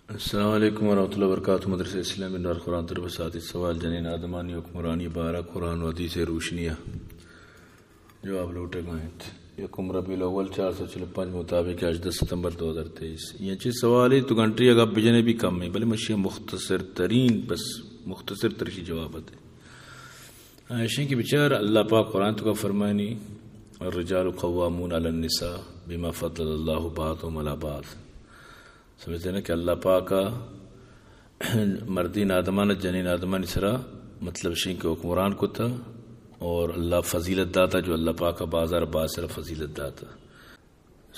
السلام علیکم ورحمۃ اللہ وبرکاتہ۔ مدرسہ اسلامی دار قرآن طرف ساتھی سوال، جنین آدمانی حکمرانی بارہ قرآن و حدیث روشنی جواب لوٹگ ءَ اِنت۔ یکم ربیع الاول چار سو چل و پنچ مطابق ہژدہ ستمبر دو ہزار تئیس۔ یہ چی سوال ہے تو گھنٹی اگا بجنے بھی کم ہے، بلے مشی مختصر ترین، بس مختصر ترشی جواب ہے۔ ایشیں کہ بچار اللہ پاک قرآن تو کا فرمانی، الرجال قوامون علی النساء بما فضل اللہ بعضهم علی بعض۔ سمجھتے نا کہ اللہ پاک ءَ مردین آدمان جنین آدمانی سرا مطلب شیں کہ حکمران کتا اور اللہ فضیلت داتا، جو اللہ پاک ءَ بازار باز سرا فضیلت داتا۔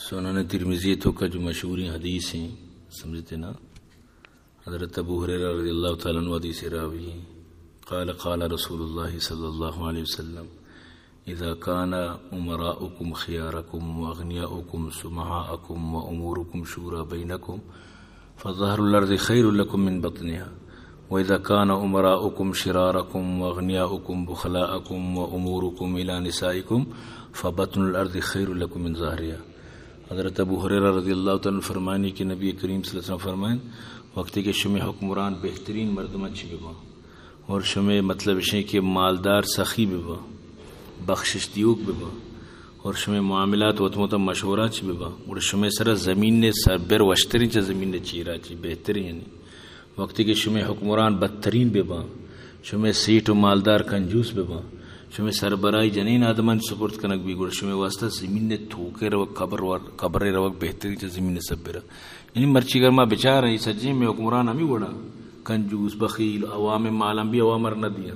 سنن ترمذی تو کا جو مشہوریں حدیث ہیں، سمجھتے نا، حضرت ابو ہریرہ رضی اللہ تعالی عنہ حدیث راوی ہیں، قال قال رسول اللہ صلی اللہ علیہ وسلم، اذا كان امراؤكم خياركم واغنياؤكم سمحاءكم واموركم شورى بينكم فظهر الارض خير لكم من بطنها، واذا كان امراؤكم شراركم واغنياؤكم بخلاءكم واموركم الى نسائكم فبطن الارض خير لكم من ظهرها۔ حضرت ابو ہریرہ رضی اللہ تعالی عنہ فرمانی کہ نبی کریم صلی اللہ علیہ وسلم فرمائیں، وقتی کہ شمی حکمران بہترین مردم چی بباں اور شمی مطلب اشیں کہ مالدار سخی بباں، بخشش دیوک بباں اور شمی معاملات وت مت مشورہ چی بباں، اور شمی سرا زمین نے سربر وشترین چہ زمین نے چیرا چی بہترین یعنی وقتی کہ شمے حکمران بدترین بہ باں، شمے سیٹ و مالدار کنجوس بہ باں، شمے سربراہی جنین آدمان سپرد کنگ بی، گڑا شمے واسطہ زمین ءِ توکے روگ، قبر ور-، قبرے روگ بہترین چہ زمین ءِ سبرا۔ یعنی مرچی گر ما بچاراں، اے سجیں مئے حکمران ہمے وڑا کنجوس، بخیل، عوام ءِ مالاں بھی عوام ءَ را نہ دیاں۔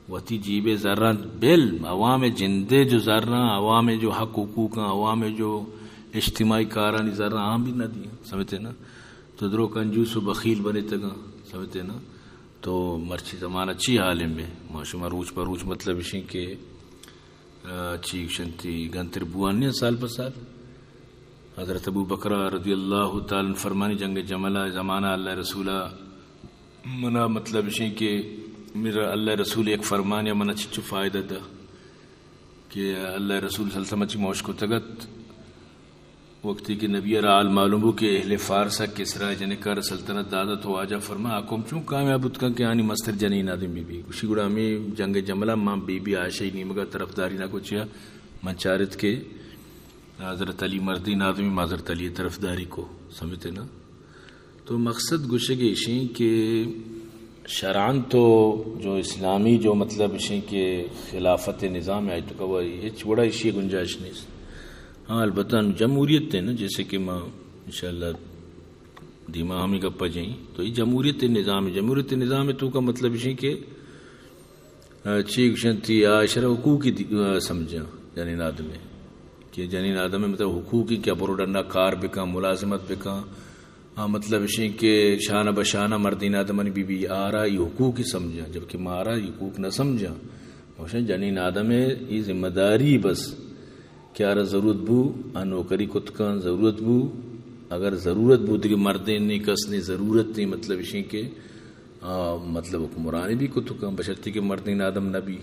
وتی جیبے زراں بل، عوام جندے جو زراں، عوام جو حق حقوقاں، عوام جو اجتماعی کارانی زراں، آں بھی نہ دیاں۔ سمجھتے نا؟ تو درو کنجوس و بخیل بنتگاں۔ سمجھتے نا؟ تو مرچی زمانہ چی حال میں؟ ما شما روچ پر روچ مطلب اشیں کہ، آ، چی گشنتی گنتر بوان نہیں سال پر سال۔ حضرت ابو بکر رضی اللہ تعالی عنہ فرمانی، جنگ جمل ءِ زمانہ اللہ رسول ءَ منا مطلب اشیں کہ میرا اللہ رسول یک فرمانے منا چچو فائدہ دا کہ اللہ رسول صلی اللہ علیہ وسلم چی موش کتگت۔ وقتی کہ نبی ءَ را حال معلوم بو کہ اہل فارس ءَ کسرا جنکا را سلطنت دادا، تو واجہ فرما، آ قوم چون کامیاب بوت کن کہ آنی مستر جنین آدم بی بی۔ گوشی گڑا ہمیں جنگ جمل ءَ من بی بی عائشہ ءِ نیمگا طرفداری نہ کو، چیا من چارت کہ حضرت علی مردین آدمی، ما حضرت علی طرفداری کو۔ سمجھتے نا؟ تو مقصد گوشگ ایشیں کہ شرعاً تو جو اسلامی جو مطلب ایشیں کہ خلافت نظام ہے، تو کہ وہ ہچ وڑا ایشی گنجائش نہیں۔ ہاں، البتہ جمہوریت ہے نا، جیسے کہ ما انشاءاللہ دیما ہمیں گپا جائیں، تو یہ جمہوریت نظام ہے۔ جمہوریت نظام ہے تو کا مطلب ایشیں کہ آ، چی گوشنتی، آ، اشرا حقوقی دی-، آ، سمجھاں جنین آدمے کہ جنین آدمے مطلب حقوقی کہ برو ڈنا کار بکن، ملازمت بکن۔ آ، مطلب اشیں کہ شانہ بہ شانہ مردین آدمانی بی بی آرا ای حقوقی سمجھاں، جبکہ مارا ای حقوق نہ سمجھاں۔ گوشن جنین آدمے ای ذمہ داری بس کہ آرا ضرورت بو، آ نوکری کت کن، ضرورت بو، اگر ضرورت بو دگہ مردین نی کس نی ضرورت نی، مطلب اشیں کہ آ، مطلب حکمرانی بھی کت کن، بشرطی کہ مردین آدم نہ بی،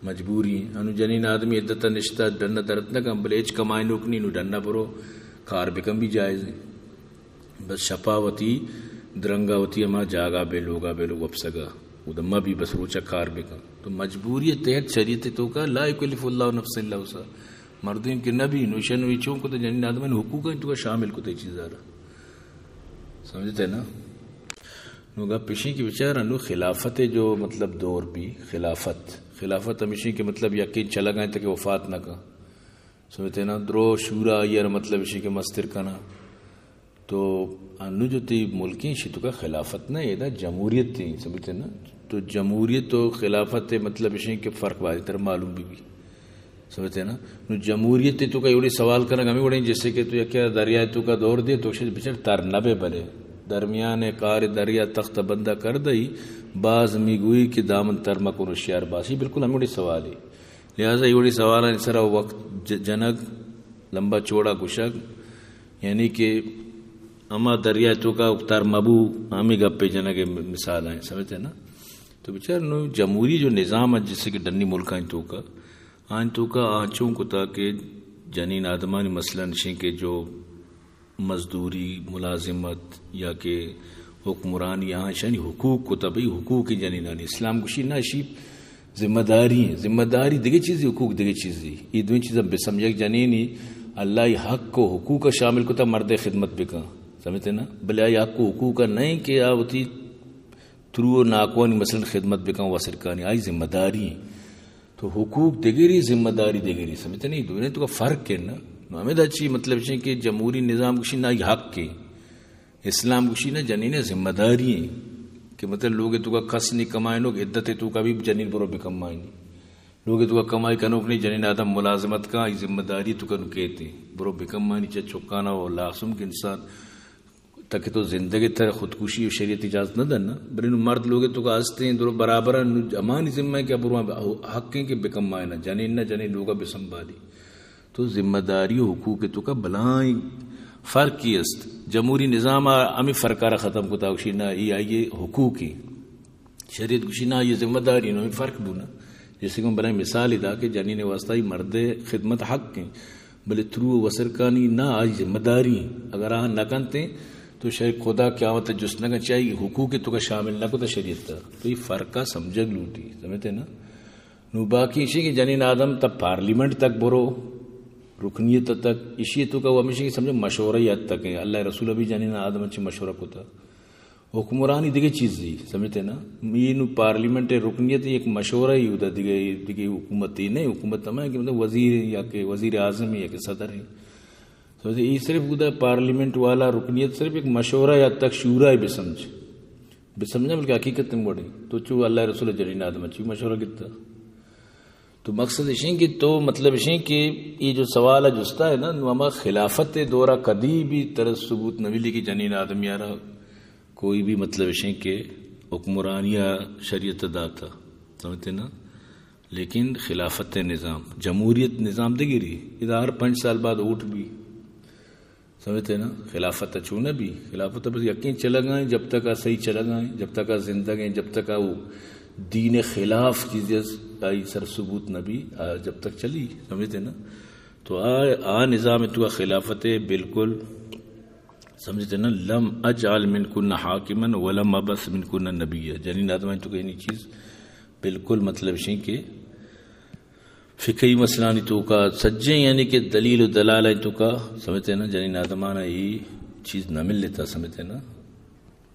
مجبوری۔ انو جنین آدمی عدت نشتہ، ڈن درت نہ کن، بلے ہچ کمائے نوک نی، نو ڈن برو، کار بکن بھی جائز ہے۔ بس شپا وتی درنگا وتی ہما جاگا بے لوگا بے لوگ وپسگا، اود ما بھی بس روچا کار بکن۔ تو مجبوری تحت شریعت تو کا لا یکلف اللہ نفسا الا وسعها۔ مردین کہ نہ بی، نو شن وی چون کو تو جنین آدم حقوق ہیں تو کا شامل کو تے چیزا را۔ سمجھتے نا؟ نو گپ اشیں کہ بچار انو خلافت جو مطلب دور بی، خلافت، خلافت ہمیشیں کہ مطلب یقین چلگ آئیں تک وفات نہ کن۔ سمجھتے نا؟ درو شورا آئی ار مطلب اشیں کہ مستر کنا۔ تو انو جو تی ملکیں شی تو کا خلافت نہ، ادا جمہوریت تھی، سمجھتے نا؟ تو جمہوریت و خلافت مطلب اشیں کہ فرق بازی تر معلوم بی بی۔ سمجھتے نا؟ نو جمہوریت تو کا ایوڑی سوال کنگ ہمیں وڑیں، جیسے کہ تو یکے دریائے تو کا دور دے، تو شد بچار تر نہ بے بلے۔ درمیان کار دریا تخت بندہ کر دئی، باز میگوئی کہ دامن تر مکن ہوشیار باسی، بالکل ہمیں وڑی سوال ہے۔ لہذا ایوڑی سوالانی سرا وقت ج-، جنگ لمبا چوڑا گشگ، یعنی کہ ہما دریائے تو کا تر مبو، ہمیں گپے جنگ مثال ہیں، سمجھتے نا؟ تو بچار نو جمہوری جو نظام ہے، جیسے کہ ڈنی ملکانی تو کا، آن تو کا آ چون کتا کہ جنین آدمانی مسئلہ نشیں کہ جو مزدوری، ملازمت یا کہ حکمرانی، آہاں اشانی حقوق کتا، بھئی حقوق جنینانی۔ اسلام گوشی نہ، اشی ذمہ داری ہیں۔ ذمہ داری دگہ چیزی، حقوق دگہ چیزی۔ یہ دوئیں چیزاں بسمجھ۔ یک جنینی اللہ ای حق و حقوق شامل کتا، مرد خدمت بکن، سمجھتے نا؟ بلے آئی حق و حقوق نہیں کہ آ وتی ترو و ناکوانی مثلاً خدمت بکن، وسرکانی، آئی ذمہ داری ہیں۔ تو حقوق دگری، ذمہ داری دگری، سمجھتے نہیں؟ دوئیں تو کا فرق ہے نا۔ نو ہمیں دا چی مطلب چی کہ جمہوری نظام گوشی نہ، آئی حق ہے۔ اسلام گوشی نہ، جنین ذمہ داری ہیں کہ مطلب لوگ تو کا کس نہیں کمائنوک، عدت تو کا بھی جنین برو بکمائنی۔ لوگ تو کا کمائی کنوک نہیں، جنین آدم ملازمت کا، آئی ذمہ داری تو کا نو کہتے برو بکمائنی، چاہے چکانا ہو، لاسم کے انسان تک تو زندگی تر خودکشی و شریعت اجازت نہ دن نا۔ بلے نو مرد لوگ تو کا ہستے ہیں، درو برابر ہیں، نو امانی ذمہ ہے کہ برو حق ہیں کہ بکمائنا، جنین نہ، جنین لوگا بسنبھالی۔ تو ذمہ داری و حقوق تو کا بلائیں فرق ہی است۔ جمہوری نظام آ ہمیں فرق آ را ختم کتا، گوشی نہ، یہ آئیے حقوق ہیں۔ شریعت گوشی نہ، یہ ذمہ داری، نو ہمیں فرق بونا۔ جیسے کہ من بلائیں مثال ہی دا کہ جنین واسطہ ہی مرد خدمت حق ہیں، بلے ترو و وسرکانی نہ، آئی ذمہ داری ہیں۔ اگر آ نہ کنتے تو شاید خدا قیامت جست نہ کن، چاہیے حقوق تو کا شامل نہ کتا شریعت تا۔ تو یہ فرق کا سمجھگ لوٹی، سمجھتے نا؟ نو باقی اشی کہ جنین آدم تا پارلیمنٹ تک برو، رکنیت تک، اشی تو کا وہ ہمیشہ کہ سمجھو مشورہ یاد تک ہے۔ اللہ رسول بھی جنین آدم اچھی مشورہ کتا۔ حکمرانی دیگه چیزی، سمجھتے نا؟ یہ نو پارلیمنٹ رکنیت ایک مشورہ ہی ہوتا دیگه، دیگه حکومت ہی نہیں، حکومت ہمیں کہ مطلب وزیر یا کہ وزیر اعظم یا کہ صدر ہے۔ سمجھتے؟ یہ صرف ہوتا پارلیمنٹ والا رکنیت صرف ایک مشورہ یا تک شورا ہے بسمجھ۔ بسمجھا بلکہ حقیقت تم بڑی۔ تو چو اللہ رسول جنین آدم اچھی مشورہ کتا۔ تو مقصد اشیں کہ تو مطلب اشیں کہ یہ جو سوال ہے جستا ہے نا، نو ہما خلافت دورہ کدی بھی طرز ثبوت نہ ملی کہ جنین آدم یارا کوئی بھی مطلب اشیں کہ حکمرانی شریعت داتا، سمجھتے نا؟ لیکن خلافت نظام، جمہوریت نظام دگری، ادا ہر پنچ سال بعد ووٹ بھی۔ سمجھتے نا؟ خلافت چون نہ بھی، خلافت بس یقین چلگائیں، جب تک آ صحیح چلگائیں، جب تک آ زندگ ہیں، جب تک آ وہ دین خلاف چیزیں آئی سر ثبوت نہ بھی، آ جب تک چلی، سمجھتے نا؟ تو آ، آ نظام تو خلافت ہے بالکل، سمجھتے نا؟ لم اجعل منکن حاکما ولم ابعث منکن نبیا۔ جنین آدم تو کہیں چیز بالکل مطلب شیں کہ فقہی مسئلانی توکا سجیں، یعنی کہ دلیل و دلالانی توکا، سمجھتے نا، جنین آدمانا یہ چیز نہ ملتا، سمجھتے نا،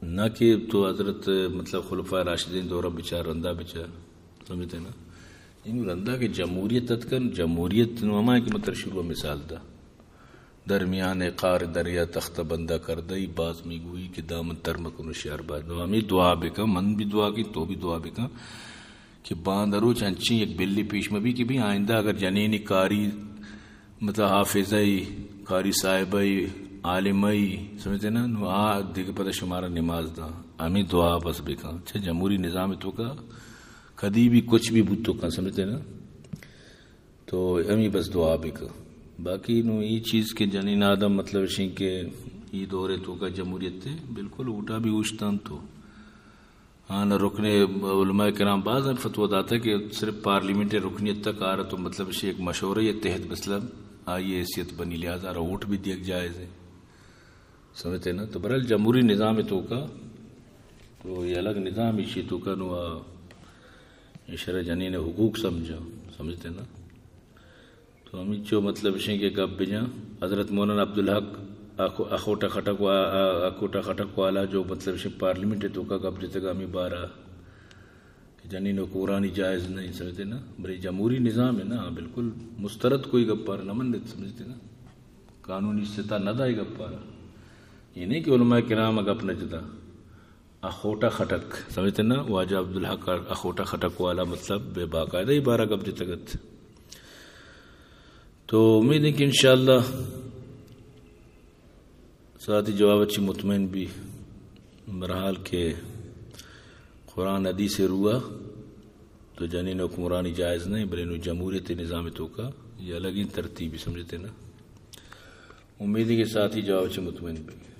نہ کہ تو حضرت مطلب خلفاء راشدین دورہ بچار، رندا بچار، سمجھتے نا۔ انو رندا کہ جمہوریت اتکن، جمہوریت نو ہمائیں کہ مطلب شروع مثال دا، درمیان قار دریا تخت بندہ کردئی، باز میگوئی کہ دامن تر مکن ہوشیار باش۔ نو ہمیں دعا بکن، من بھی دعا کی، تو بھی دعا بکن کہ باندا روچ انچیں یک بلے پیش مہ بی کہ بھی آئندہ اگر جنینی قاری، مطلب حافظئی، قاری صاحبئی، عالمئی، سمجھتے نا، نو آ دیگہ پدا شمارا نماز دا۔ ہمیں دعا بس بکن۔ چہ جمہوری نظام توکا کدی بھی کچھ بھی بوت کن، سمجھتے نا۔ تو ہمیں بس دعا بکن۔ باقی نو یہ چیز کہ جنین آدم مطلب شیں کہ یہ دور توکا جمہوریت ہے، بالکل ووٹا بھی اوشتان تو آن رکن علماء کرام باز فتویٰ داتا کہ صرف پارلیمنٹ رکنیت تک آ رہا تو مطلب شی ایک مشورہ یہ تحت مثلاً آئی حیثیت بنی، لہذا آ رہا ووٹ بھی دیگ جائز ہے۔ سمجھتے نا؟ تو برحال جمہوری نظام توکا تو یہ الگ نظام ایشی توکا نو آ شرع جنین حقوق سمجھا، سمجھتے نا؟ تو ہمینچو مطلب اشیں کہ گپ بجاں۔ حضرت مولانا عبدالحق اکو-، اخوٹا خٹک وا-، ا-، اکوٹا خٹک والا جو مطلب اشیں پارلیمنٹ توکا گپ جتگا ہمیں بارہ کہ جنین و کورانی جائز نہیں، سمجھتے نا؟ بلے جمہوری نظام ہے نا، بالکل مسترد کوئی گپ پارا نہ منت، سمجھتے نا؟ قانونی ستا نہ دائے گپ پارا۔ یہ نہیں کہ علماء کرام گپ نہ جتا۔ اخوٹا خٹک، سمجھتے نا؟ واجہ عبدالحق اخوٹا خٹک والا مطلب بے باقاعدہ ہی بارہ گپ جتگت۔ تو امید ہے کہ انشاءاللہ ساتھی جواب اچھی مطمئن بھی۔ برحال کہ قرآن حدیث روا تو جنین حکمرانی جائز نہیں، بلے نو جمہوریت نظام توکا یہ الگ ہی ترتیبی، سمجھتے نا؟ امید ہے کہ ساتھی جواب اچھی مطمئن بھی۔